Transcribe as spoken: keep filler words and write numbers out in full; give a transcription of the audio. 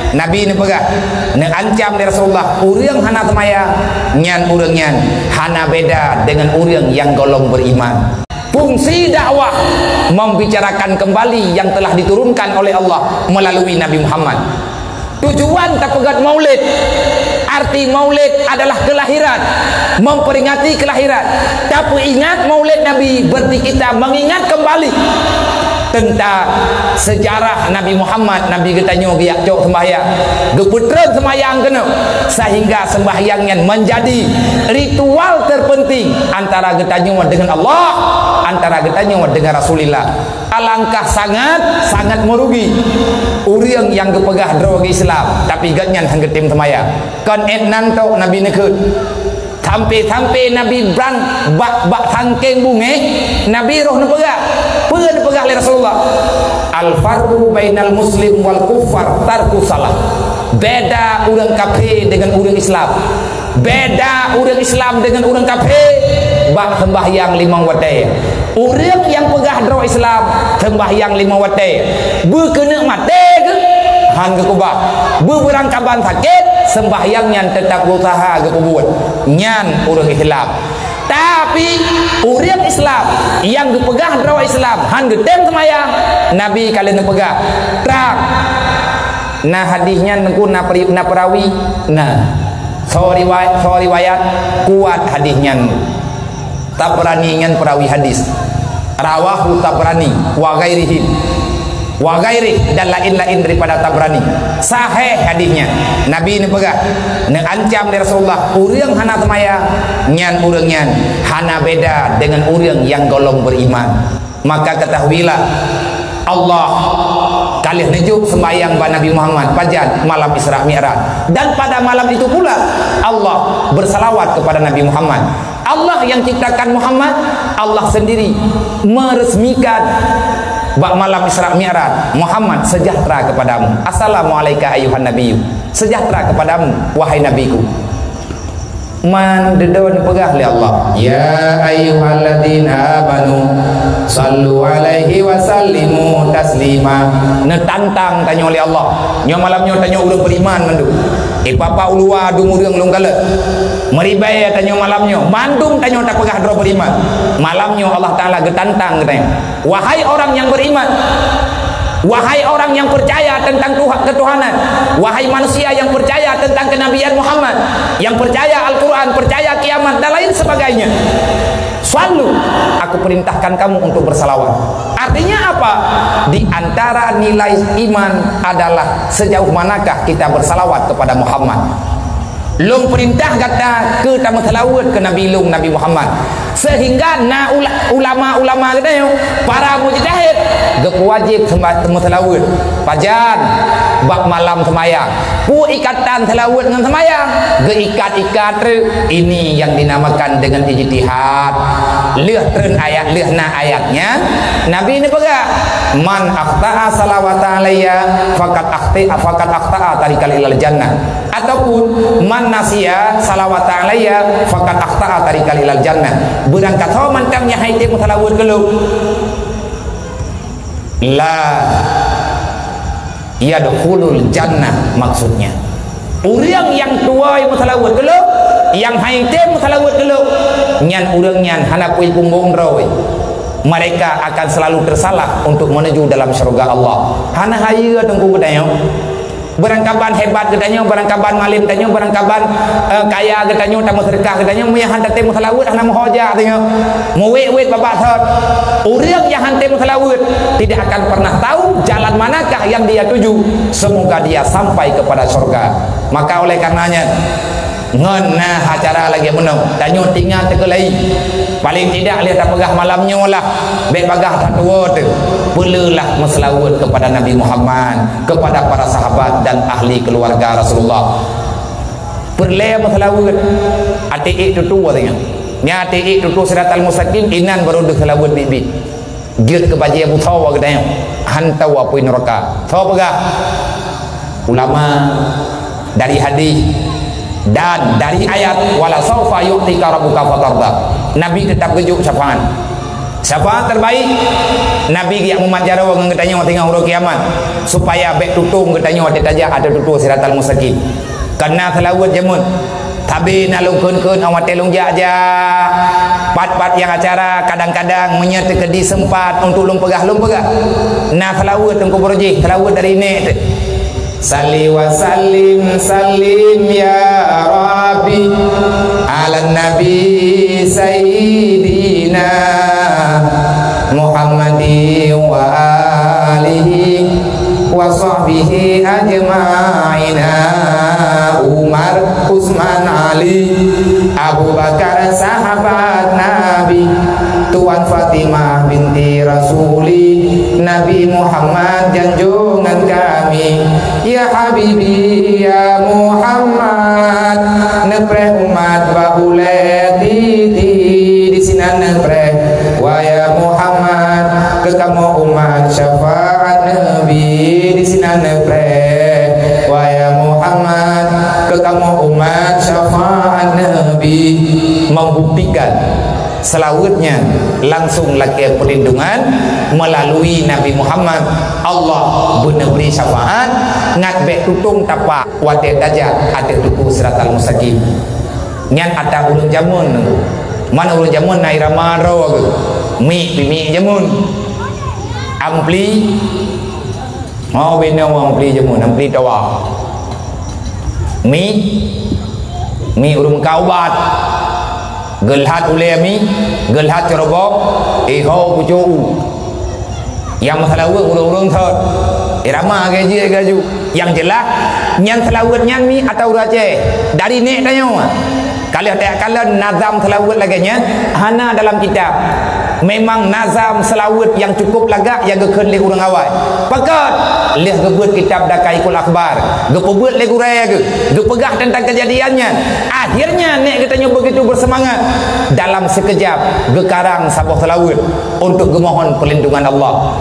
Nabi neupeugah, neuancam lé Rasulullah, ureuëng hana seumayang, nyan ureuëng nyan hana beda deungon ureuëng nyang gohlom beriman. Fungsi dakwah membicarakan kembali yang telah diturunkan oleh Allah melalui Nabi Muhammad. Tujuan tapeugét Maulid, arti Maulid adalah kelahiran, memperingati kelahiran. Tapeuingat Maulid Nabi berarti kita mengingat kembali tentang sejarah Nabi Muhammad. Nabi geutanyoe geujak cok seumbahyang, geupeutreun seumbahyang keunoe, sehingga seumbahyang nyan menjadi ritual terpenting antara geutanyoe dengan Allah, antara geutanyoe dengan Rasulullah. Alangkah sangat, sangat merugi ureuëng nyang geupeugah droe Islam, tapi gobnyan hana geutem seumbahyang. Kon ék nan tok Nabi neukheun. Sampai-sampai Nabi brang bak, bak sangkeng bungéh, Nabi roh neupeugah. Peue neupeugah lé Rasulullah? "Al-farqu bainal muslim wal kuffar tarku salah." Beda ureuëng kafé dengan ureuëng Islam. Beda ureuëng Islam dengan ureuëng kafé bak seumbahyang limong watée. Ureuëng nyang peugah droe Islam, seumbahyang limong watée, beukeuneuk maté geuh, hán geukeubah. Beubeurangkaban sakét, seumbahyang nyan teutab geusaha geupeubuet. Nyan ureuëng Islam. Tapi, ureuëng Islam nyang geupeugah droe Islam, hán geutem seumbahyang, Nabi ka lheueh neupeugah, trang. Na hadis nyan teungku, na peri-, na peurawi? Na. Soe riwayat, soe riwayat, kuat hadis nyan. Tabrani nyan peurawi hadis. Rawahu Tabrani wa ghairihi. Wa ghairih, dan laén-laén daripada Tabrani. Sahih hadis nyan. Nabi neupeugah, neuancam lé Rasulullah, ureuëng hana seumayang, nyan ureuëng nyan hana beda dengan ureuëng nyang gohlom beriman. Maka ketahuilah, Allah ka lheueh neujok seumbahyang bak Nabi Muhammad pajan malam Isra Mi'raj. Dan pada malam itu pula, Allah bersalawat kepada Nabi Muhammad. Allah yang ciptakan Muhammad, Allah sendiri meresmikan bak malam Isra Mi'raj, "Muhammad, sejahtera kepadamu. Assalamualaika ayyuhan nabiyyu. Sejahtera kepadamu, wahai nabiku." Man deudon peugah lé Allah, "Ya ayyuhalladzina amanu, sallu alaihi wa sallimu taslima." Neutantang tanyoe lé Allah. Nyoe malam nyoe tanyoe ureuëng beriman mandum. Di papa uluwa dum ureuëng lôn kalon. Meuribée tanyoe malam nyoe, mandum tanyoe tapeugah droe beriman. Malam nyoe Allah Taala geutantang geutanyoe. Wahai orang yang beriman, wahai orang yang percaya tentang Tuhan, ketuhanan, wahai manusia yang percaya tentang kenabian Muhammad, yang percaya Al-Quran, percaya kiamat, dan lain sebagainya, sallu, aku perintahkan kamu untuk bersalawat. Artinya apa? Di antara nilai iman adalah sejauh manakah kita bersalawat kepada Muhammad. Lôn peurintah gata keu tameuseulaweuet keu Nabi lôn, Nabi Muhammad. Sehingga na ula-, ulama-ulama geutanyoe, para mujtahid, geuwajéb seumba-, tameuseulaweuet. Pajan? Bak malam seumayang. Peue ikatan seulaweuet ngon seumayang? Geuikat-ikat treuk. Ini yang dinamakan dengan ijtihad. Lheueh treun ayat, lheueh na ayatnya, Nabi neupeugah, "Man akhta'a salawata alayya, faqad akhti-, faqad akhta'a tariqal ilal jannah." Ataupun, "Man nasiya salawata alayya, faqad akhta'a tariqal ilal jannah." Beurangkasoe mantong nyang han item meuseulaweuet keu lôn, la yadkhulul jannah, maksudnya, ureuëng nyang tuwoe meuseulaweuet keu lôn, nyang han item meuseulaweuet keu lôn, nyan ureuëng nyan hana pui punggong droe. Mereka akan selalu tersalah untuk menuju dalam syurga Allah. Hana hayeue teungku geutanyoe. Beurangkaban hebat geutanyoe, beurangkaban malem tanyoe, beurangkaban, eh, kaya geutanyoe, tameuseudeukah geutanyoe, meunyo han tatem meuseulaweuet, hana meuho jak tanyoe. Meuwét-wét babah thon. Ureuëng nyang han tem meuseulaweuet tidak akan pernah tahu jalan manakah yang dia tuju. Semoga dia sampai kepada surga. Maka oleh karenanya, ngon na acara lagée meunoe, tanyoe tinggai teukeulai. Paling tidak lheueh tapeugah malam nyoe lah, bék bagah that tuwoe teuh. Peuleulah meuseulaweuet kepada Nabi Muhammad, kepada para sahabat dan ahli keluarga Rasulullah. Peureulée meuseulaweuet, até ék tutoe teuh nyan. Nyan até ék tutoe siratal mustaqim, inan barô deuh seulaweuet biet-biet. Jeuet keu bajée busoe geutanyoe, hantom apui nuraka. Soe peugah? Ulama, dari hadis, dan dari ayat, "Wala saufa yu'tika rabbuka fatarda." Nabi teutab geujok syafaat. Syafaat terbaik, Nabi geujak mumat jaroe ngon geutanyoe teungoh uroe kiamat, supaya bék tutong geutanyoe watée tajak ateueh tutoe Siratal Mustaqim. Kana seulaweuet jameun, sabe na lôn kheun-kheun watée lôn jak-jak, pat-pat nyang acara, kadang-kadang meunyoe teukeudi seumpat untuk lôn peugah, lôn peugah. Na seulaweuet Teungku Borojih, seulaweuet dari nek teuh. Salli wa sallim, sallim ya Rabbi, ala Nabi Sayyidina Muhammadi wa alihi wa sahbihi ajma'ina. Umar, Utsman, Ali, Abu Bakar, sahabat Nabi, Tuan Fatimah binti Rasuli, Nabi Muhammad janjongan kami. Ya Habibi, ya Muhammad, neupreh umat bak ulée titi, disinan neupreh, wahai Muhammad, keu kamoe umat syafaat Nabi, disinan neupreh, wahai Muhammad, keu kamoe umat syafaat Nabi. Membuktikan seulaweuet nyan langsung lakée peulindungan meulalu Nabi Muhammad, Allah beuneubri syafaat ngat bék tutong tapak watée tajak ateueh tutoe Siratal Mustaqim. Nyan atra ureuëng jameun. Man ureuëng jameun na irama droe geuh. Mi pih mi jameun. Ampli. Oh, bina ampli jameun, ampli tawa. Mi, mi ureuëng meukat ubat. Geulhat ulée mi, geulhat ceurobok, iho pucuk u. Nyang meuseulaweuet ureuëng-ureuëng sot. Irama gaji gaju. Nyang jeulaih, nyan seulaweuet nyan mi atau ureuëng Aceh. Dari nek tanyoe. Ka lheueh takalon nazam seulaweuet lagée nyan hana dalam kitab. Memang nazam seulaweuet nyang cukup lagak nyang geukheun lé ureuëng awai. Pakon? Lheueh geubeuet kitab Daqaiqul Akhbar, geupeubeuet lé gurée geuh, geupeugah teuntang keujadian nyan. Akhirnya nek geutanyoe beugitu beuseumangat, dalam sikeujab geukarang saboh seulaweuet untuk geumohon peulindungan Allah.